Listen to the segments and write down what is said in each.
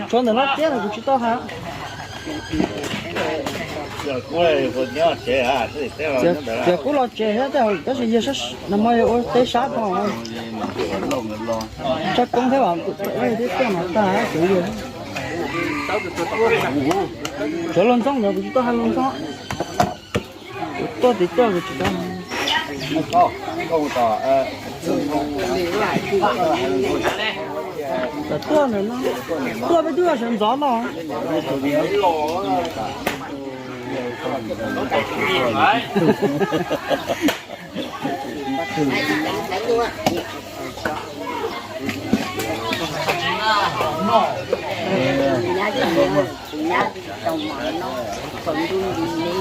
Tshuav ntawm no tiag los kuv tsis tau hais. Tias kuv los tsev thiab tej hauj lwm tab sis yog nag hmo yog ua teb sab dhau. Tshaj koob thiab vam kuv txawm ua tib tuaj no tag kuv yog. Tshuav Luag Ntxoog ntawd kuv tsis tau hais Luag Ntxoog. Kuv tuaj tim tuaj kuv tsis tau hais. Tam tuaj ntawm no, tuaj peb twb sawv ntxov no.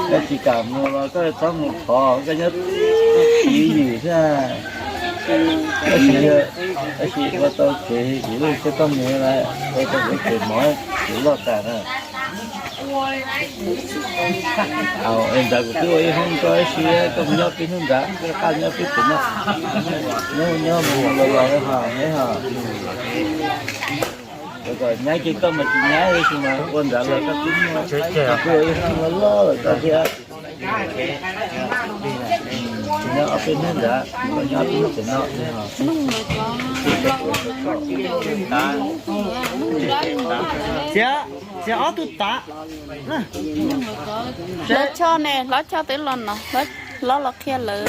Koj tsis kam mus los koj txhob mus thov, koj nyob tiv ywm thiab. Tab sis ua tau kev kuv lub koj txhob mus lawm, ua tau kev mov kuv loj tas na. Ntawd kuv twb ua ib hoob nrog ib si, koj mus nyob peb hnub ntawd, koj nyob peb pem no, nyob nyob mus los los ho neb ho. Nyab ces koj mas tsis nyab tab sis mas ua ntawd los koj twb muaj, koj ua ib hoob loj loj lawm koj thiab. Nyob ob peb hnub ntawd, koj nyob ob peb hnub pem no. Txiav, txiav ob tug tav. Hlob Choj ne, Hlob Choj twb los no, Hlob los qhia lawv.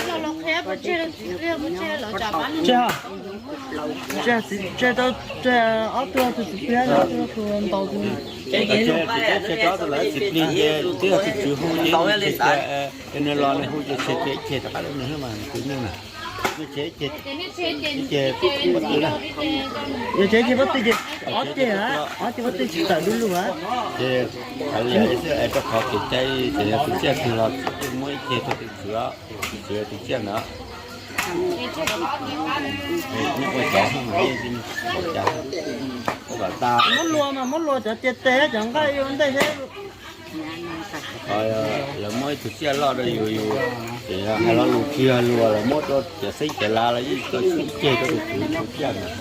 Tseg, tseg tau, tseg ob tug tus txiv plig, ob tug tus ntaus tus. Tseg ob tug lawv txiv plig ces twb yog tus tswv hu ces, nws los nws hu ces tseg ces tseg rov qab rau nws mas tus nyuj na. Nws tseg ces, ces pob tw na. Yog tseg ces pob tw ces ob ceg, ob ceg pob tw tsis tawm du lug. Ces hais li xwb es rau qhov kev cai ces yog tus tsiaj twg los muab ib ceg rau tus tswv, tus tswv tus tsiaj ntawd. Muab lua mas muab lua cov tiag tes cov nqaij ua ntej thiab. Lawv muab ib tug tsiaj loj rau yus, yus hais lo lus tsis yog lus, lawv muab rau cov xeeb cov lav los yeej tau xeeb ceg rau tus tswv tus tsiaj ntawd.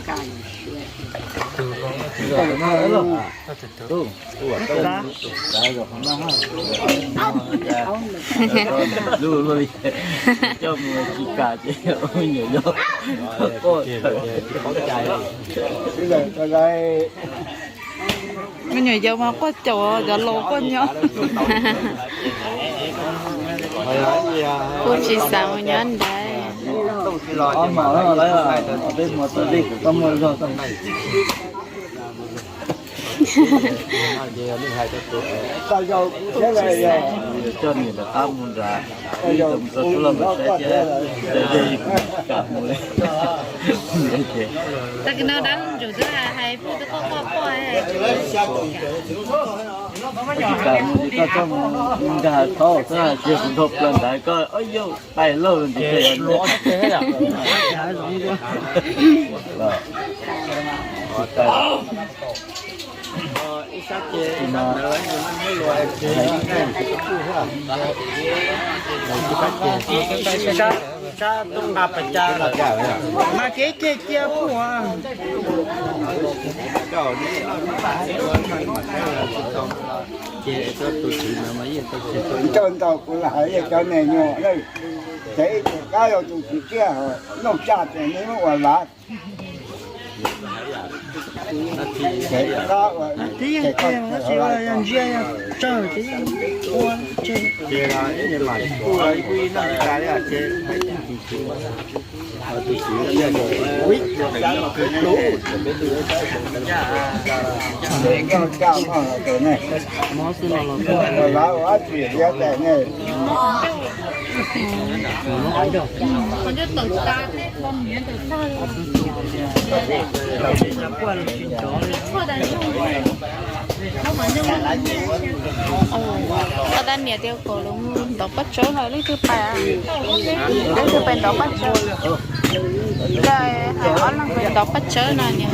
Coj mus tsis kam ces ua nyuam yaus. Me nyuam yaus mas quaj caum cov laus quaj nyob. Kuj tsis xav mus nyob ntawd. Coj niam rov qab mus nram, ib tug mus txog suab los mus saib thiab, kam mus li. Tag kis no dab laug ntsuam xwb hais pub twb quaj quaj quaj. Tsis kam mus ces koj coj mus nkag thaub xwb, tsis yog kuv nrog plaws ntawd koj, yog pais lauj, ntsis Mas kev ceg cia pub. Coj ntaus kuv los hais cov me nyuam, ces ib tug qab yog tus kwv tij noj tshaj ces nws muab ua lav. Twb yeej cia tab sis yog ntsia yog tsawg ces yeej ua tseg. Mov xwb no los Koj tab niam tias kom lawv mus ntov paj tsawb no, leej twg pais, leej twg pais ntov paj tsawb? Koj hais ob leeg pais ntov paj tsawb no niam.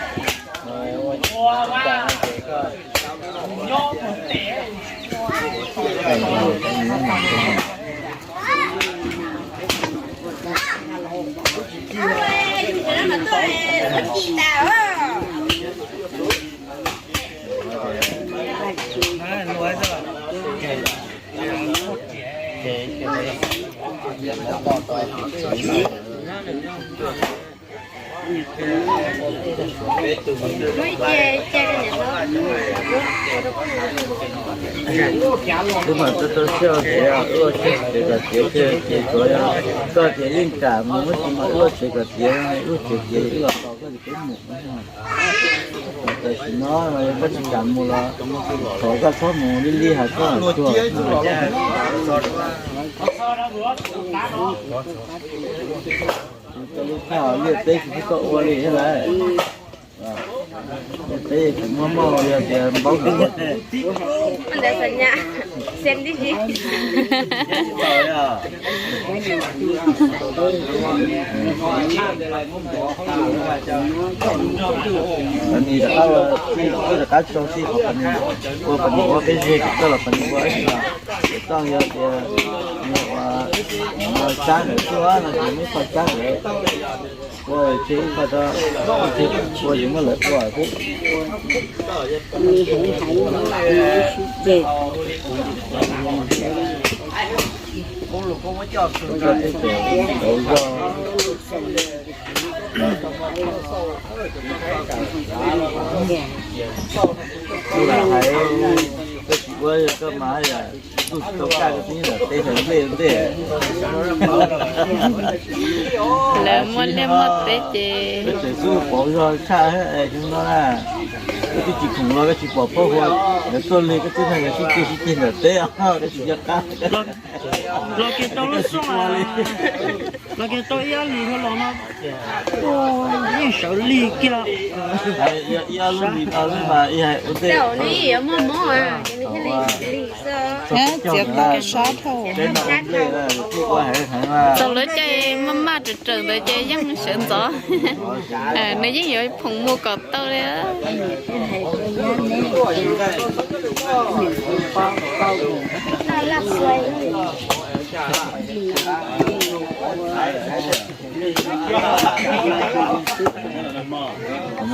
Twb mas tau tau siab tias ua tsev kom tiav, ces tsuav yog koj tias yeej kam mus tab sis mas ua tsev kom tiav, ua tsev tiav wb los tos koj ces peb mus. Tam sim no koj tsis kam mus los thov koj txhob mus, li li hais koj tuag. Tus lub thaij liaj teb tsis pub koj ua li thiab lawm. Liaj teb tsis muaj moj, yog tias npaub tus Pab nis rov qab, rov qab tso txij qhov pab nis ua pab nis ua peb zeg, koj los pab nis ua ib txhia. Ces koj yog tias mus ua sab ntawd tuaj no ces muab ib qho sab ntawd ua, ces ib qho rau, ua ces muab lawv ua xwb. Koj tej tes tauv zog. Kuv lam hais, koj tsis ua, koj mas yog kuj tsis tau kaj, koj tib lam teb hlawv nplej ntej. Lawv muaj liaj muaj teb ces peb tseem xub pauv zog tshaj xwb no na. Koj twb tsis khoom los koj tsis pom phauj Hua nkawd tuaj li, koj twb nrog nkawd sib ceg sib ceg ntawm teb os, koj tsis nco qab. Los kiag rau lub xub, los kiag rau ib ob lis dhau los no, yeej sawv lig kiag. Ib ob lub lis no xwb mas ib hais ua ntej. Txiav tau kev sab dhau. Tau lawv caij maj maj rawm rawm ntawd ces yeej sawv ntxov. Nws yeej yuav phoom mus kom tau li.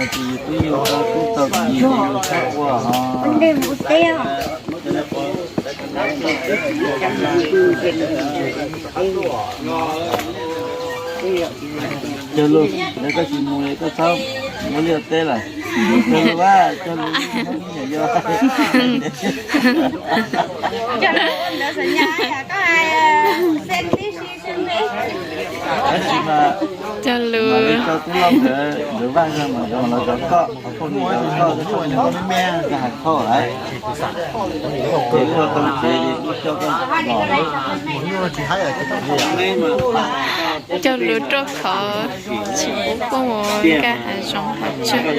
Twb yog twb tau yus ua ho. Cog lus, yog koj tsis mus es koj txhob muab liaj teb lawm. Cog lus, cog lus, yog. Tab sis mas cog lus. Coj tub Looj nkawd, nkawd vaj zog mas zov los zov koj, phooj ywg zov koj, koj hais thauj lawm. Ces wb ua tau tsev ces kuj coj koj los lawm. Cog lus ruaj khov, tsis pub poj mus nkag hav zoov hav tsuag,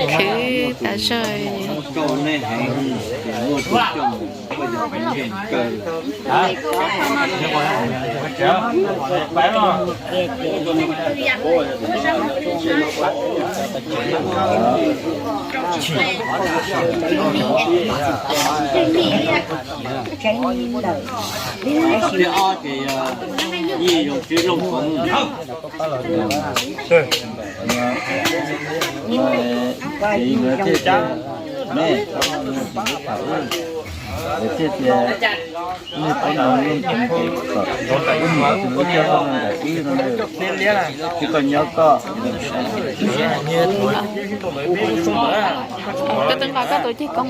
khwv tas zog. Ces nkawd thiaj tias, nej, nkawd thiaj tias, nej peb no yeej tsis muaj kev kom wb mus tus wb coj koj mus nram ib no, ces koj nyob koj. Koj twb nqa koj tus ceg koob.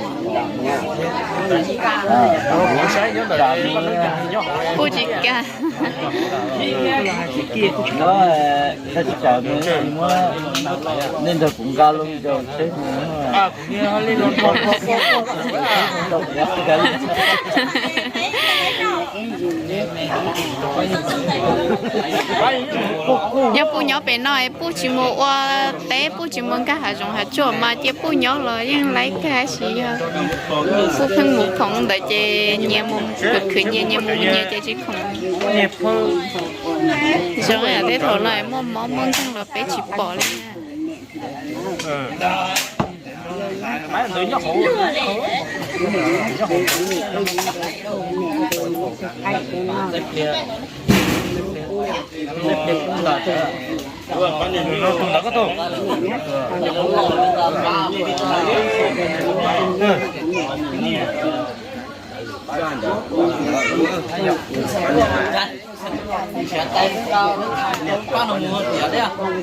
Kuj tsis kam. Koj tsis kam, muab nej nrog kuv nqa loo rau seb. Yog puj nyob pem no es puj tsis mus ua teb, puj tsis mus nkag hav zoov hav tsuag mas cia puj nyob los yeej laib kag, tab sis yog puj pheej mus khoov ntawd ces nyias mus khwv khwv nyias, nyias mus nyias ces tsis khoom. Zoo yam tej thaum no muaj mob muaj nkeeg los peb tsis pom li.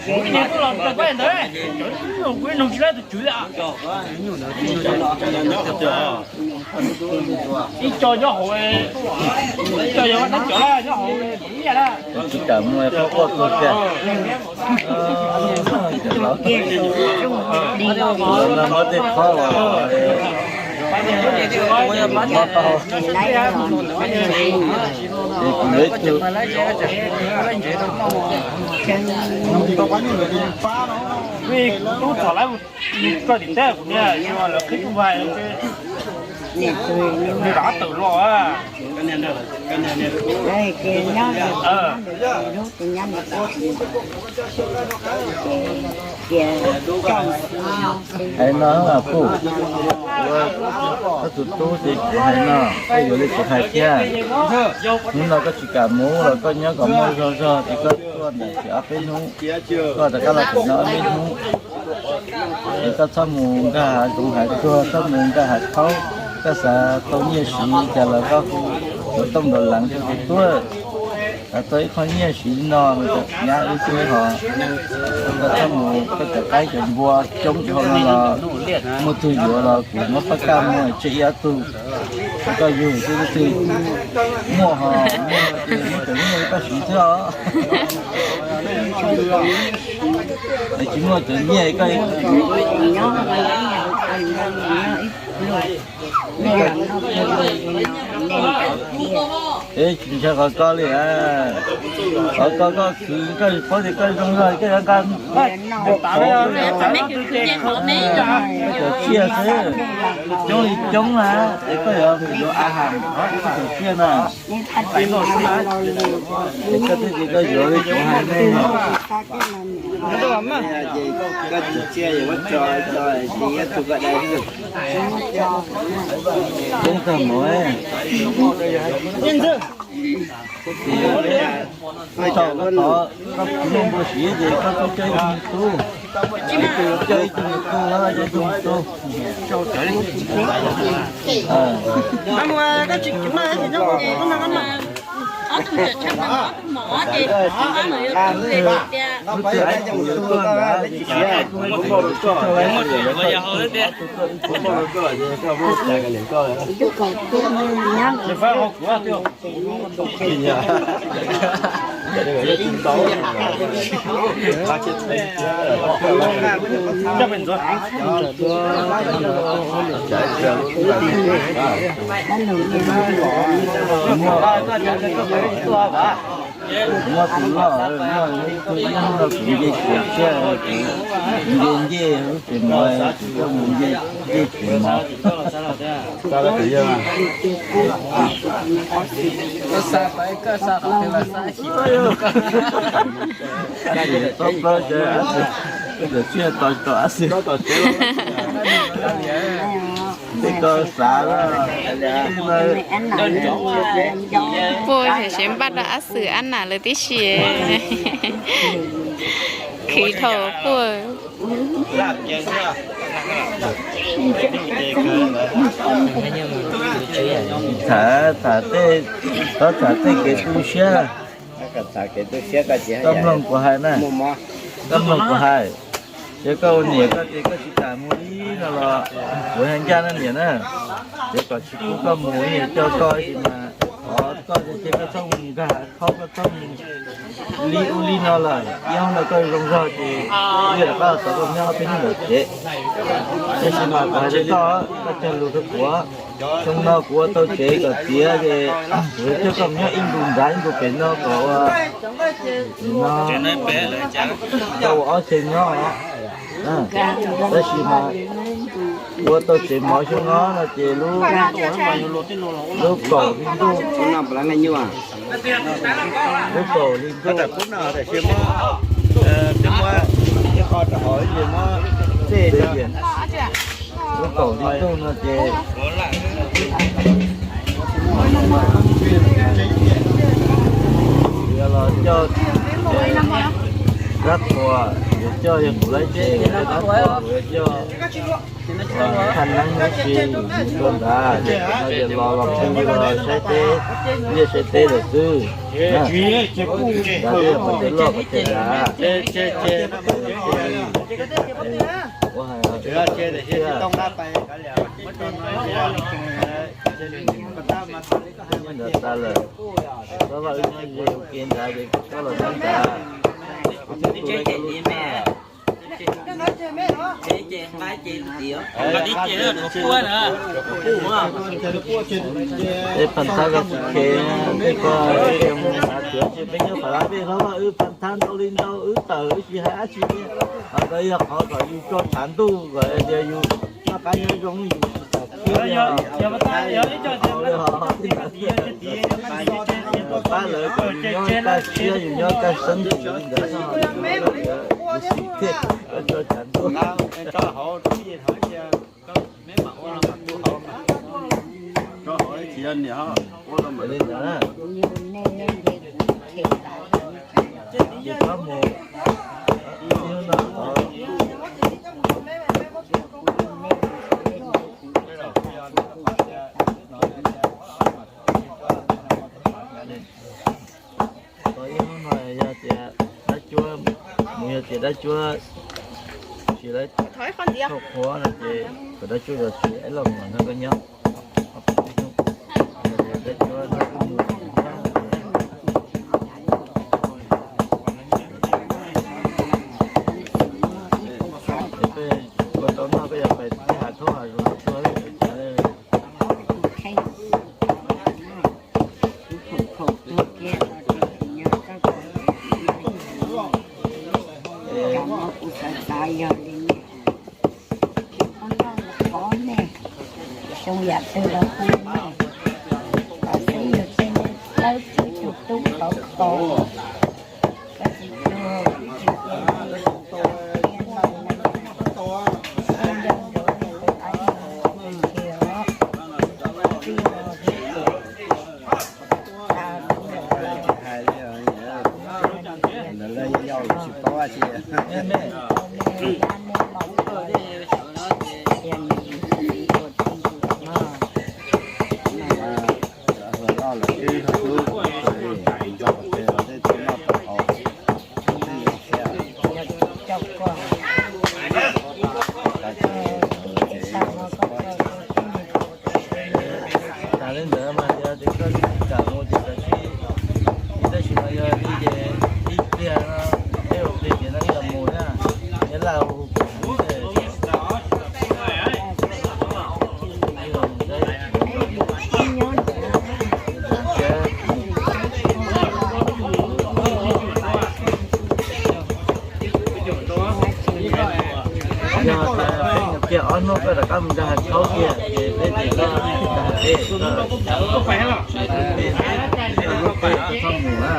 Kuv niag tuaj los rau pab ntawd, kuv ib nug tsis laib tus tswv li. Ib co nyob hauv, ib co yog vaj teb cov lawm nyob hauv nyiaj lawm. Tsis kam mus qhov quaj tuag kiag. Muab tej qhov uas mob tau, ces kuv yuav ib tug. Tub txog lawm, koj tim teb kuv niag lawv qhib kuj vais, nws rov qab tawm los. Hais no mas kuj, koj tus tub ces kuv hais no, koj yuav li kuv hais thiab. Hnub no koj tsis kam mus los koj nyob kom muaj zog zog ces koj tuaj ntawm tsev ob peb hnub, koj rov qab los tsev no ob peb hnub. Es koj txhob mus nkag hav zoov hav tsuag, txhob mus nkag hav khaub, koj xav tau nyiaj siv cas los koj hu xov tooj ntaus leev rau kuv tuaj. Xav tau ib qho nyiaj siv no mas nyab wb xwb ho. Koj txhob mus, koj cov qaib cov npua coob dhau no los muaj tug yuav los kuv muab pab kaj muag tseg ib ob tug. Koj yug xwb, twb muaj ho, muaj ces muaj cov nyiaj koj siv xwb os. Es tsis muaj cov nyiaj koj Eb, tsis ntshai qhov ko li a. Qhov ko koj khwv koj paub tias koj zoo zog koj yuav nqa cov tsiaj xwb, coob li coob na, es koj yuav yuav a has cov tsiaj na. Es koj twb tias koj yuav li kuv hais ne. Koj tus tsiaj yuav muab tso tso ces yuav tus koj dai. Coob tag mus. Tau koj tod, koj kuv muaj npua siv ces koj kuj coj ib tug tub, ib tug coj ib tug tub, ib tug tub. Lub tiaj kuv yuav koj ntawd ces kuv yuav koj ntawd. Muaj tus loj, muaj ib tug ib hnub no kuv nce kuv siab, kuv nce nce lub tsev mov, kuv coj mus nce nce tsev mov. Txhob plaub, ab xwm, tab tom siab tos tau ab xwb. Tej ko xav lawm. Puaj, sev npaj rau ab xwm ab nam lawv tib si. Khwv dhau puaj. Tham, tham tej, txhob tham tej kev tu siab. Koj mloog kuv hais na, koj mloog kuv hais. Ces koj ua niam koj ces koj tsis kam mus li no los kuv hais ncaj na niam na. Ces kom tsis pub koj mus, niam coj koj ib sim mas, qhov koj ces koj txhob mus nkag, qhov koj txhob mus li ub li no lawm. Ib hnub no koj zoo zog ces wb rov qab los tos koj nyob peb hnub ntawd ces. Tab sis mas kuv hais rau koj, koj cog lus rau kuv. Xyoo no kuv ua tau tsev kom tiav ces kuv coj koj mus nyob ib ntus nrad ib ntus pem no kom ua, no, tau ua ob tsev nyob. Tab sis mas ua tau tsev mov xyoo no no ces lub, lub kaum hli ntuj, lub kaum hli ntuj, lub kaum hli ntuj no ces yuav los coj Dab Qhuas, yuav coj yog kuv lawv tsev, Dab Qhuas yuav coj Thaj Neeb lub si mus rau ntawd, no ces los los pw los saib teb, liaj saib teb lawm xwb. Ntawd twb yog qhov chaw loj qhov chaw dav. Ua hais tias ntawd tas lawm, Hlob Vaj wb nyob ze ua ke ntawd ces koj los nyob ntawd. Tej pab thab koj tsis khe, tej ko mus hnav tuav ces peb nyob pab lab peb Hlob Vaj wb pab thab ntau li ntau wb tawm wb tsis hais dab tsi li. Ho ntawd yog qhov kom yus tso tshav ntuj kom tias yus noj qab nyob zoo yus tsis txom txim. Pab lawv kom yus nyob kaj siab yus nyob kaj xeeb ntxwv li ntawd, yus xim thiaj kom tso tshav ntuj. Li ntawd na. Ces koj mus, ib hnub no, ib hnub no yog tias dab cuab, mus yog tias dab cuab tsis lawv thauj qhuav no ces kom dab cuab zov tsis ib los mus no koj nyob. Dab cuab no kuj mus tsis nyob. Ua tau noj koj yog pais hav thaub hav zoov tuaj. Xyoo yam twg los hu nej, kom xib yug tej nej dawb txwv tug tub tau kaus, koj tsis cuag, tsis cuag, ncaj ncees tus qab, tus qab, tus qab. Tas li ntawd mas yog tias koj tsis kam mus ces kav tsij, tab sis mas yog li ces Rov qab mus nrog Hav Khaub kiag ces peb ces koj nrog Hav Khaub, koj txhob mus na.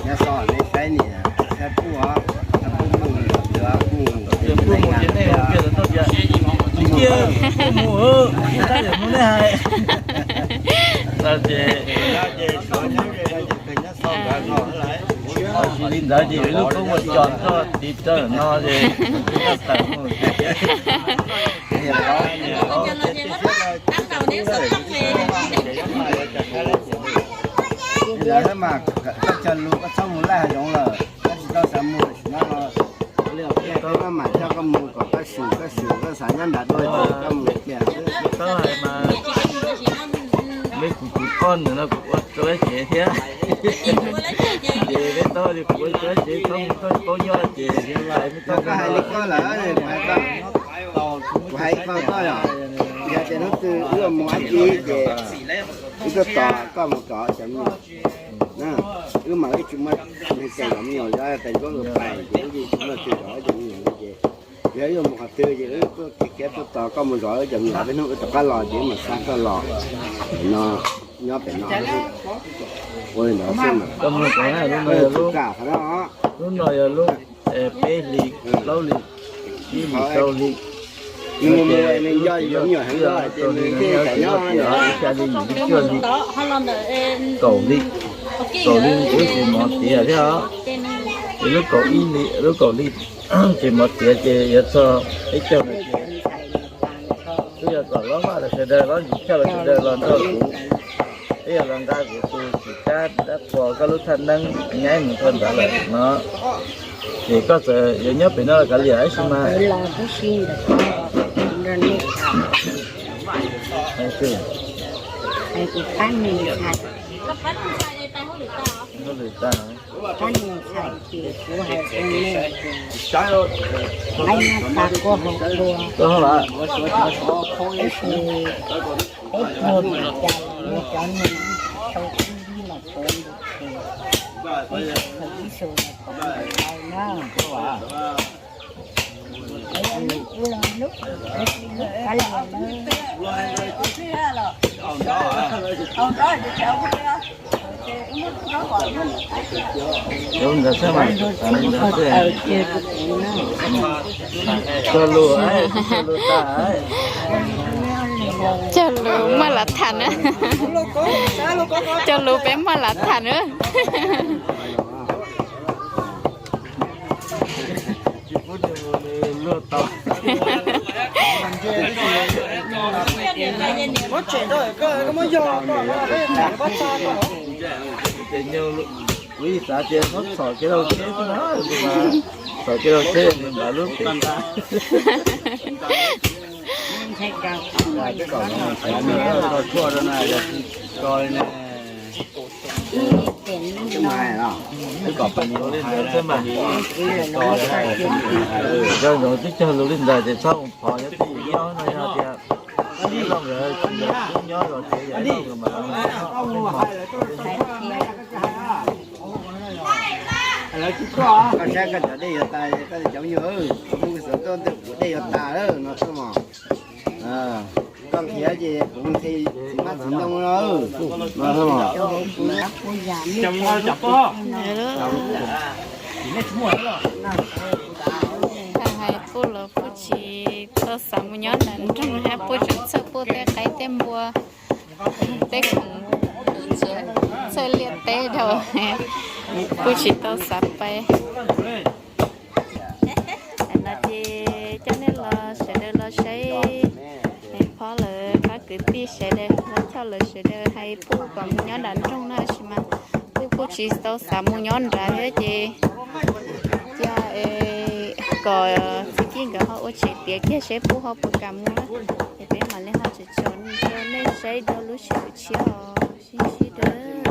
Nyob zoo nej saib niam, saib Pub os, Pub mus, Pub mus ces nej mus kiag rau toj tias tsis cia, Pub mus, tab yam no nej hais. Ces, ces suav nyob, nyob zoo nyob zoo. Tsis li ntawd ces lub koob ua cos nroj tiv rau no ces tawm mus. Li ntawd mas koj cog lus koj txhob mus laj hav zoov lawm, koj tsis tau xav mus tam sim no los, koj mam coj koj mus kom koj swm koj swm koj xav nyob nram dua ces koj mus kiag xwb. Tau hais mas, peb kuv kuv poj niam no kuv ua rau cev thiab. Ces peb tau li kuv ua rau cev txhob mus koj paub nyob ces, koj hais li koj lawm, kuv hais koj, kuv hais koj koj yom, yog tias hnub twg wb mus dab tsi ces wb tuaj tos koj mus rau cov me nyuam. Wb mas wb tsis muaj neeg coj cov me nyuam, yog tes nkuab pais ces wb tsis muaj neeg coj cov me nyuam li ces yog wb yuav mus qhov twg ces wb tuaj kev khiav tuaj tos koj mus zov wb cov me nyuam, peb hnub wb rov qab los ces wb mam xa koj los no, nyob pem no. Ua li ntawd xwb mas. Txuj kam qhov no. Lub no yog lub peb hlis, plaub hlis, tsib hlis, rau hlis. Nws mus nws nco yus me nyuam heev, ces nws thiaj nyob ib xya hli, yim hli, cuaj hli, kaum hli, kaum hli ces mov tiav thiab os. Ces lub kaum ib hli, lub kaum hli ces mov tiav ces yuav txog peb caug na ces twb yog kom lob vaj los sawv daws, lob ntsis choj los sawv daws los nrog kuv, peb yog los nqa kuv tus txiv kab dab qhuas koj lub thaj neeb nyaib mus rau ntawd lawm no. Ces koj txawm yuav nyob pem no los kav liam ib sim mas. Koj hauj lwm tas. Cog lus, cog lus tas. Cog lus maj lav tham na. Cog lus peb maj lav tham na. Kuv xav tias txhob txhom kev rau tsheb xwb na, txhom kev rau tsheb nws npav lub pem ntag. Tshuaj rau na, yog tsis ko li ne. Cog lus twb cog lus li ntawd ces txhob mus phov nyob twj ywm nyob no, yog tias ib lo nkawd tsis yog tub nyob los ces yog ib lo nkawd mam li. Koj saib koj cov dej yuav tas, koj cov me nyuam, kuv mus xov tooj ntawm kuv dej yuav tas lawm no xwb mos. Koj khiav ces kuv mus nqhis txiv hmab txiv ntoo no, no xwb mos. Hais Pub los Pub tsis tau xav mus nyob nram nroog, hais Pub tseem txhawj Pub tej qaib tej npua, tej khoom, txhawj liaj teb dhau, Pub tsis tau xav pais. No ces coj nej los sawv daws los saib phob lawv pab kwv tij sawv daws, los choj lawv sawv daws hais Pub kom mus nyob nram nroog no, tab sis mas Pub kuj tsis tau xav mus nyob nrad thiab ces cia kom txiv Kib nkawd ho ua tsev tiav kiag seb Pub ho puas kam mus na. Es peb mam li ho tsom tsom rau nej saib dua lub sij hawm tshiab os, sib ntsib dua.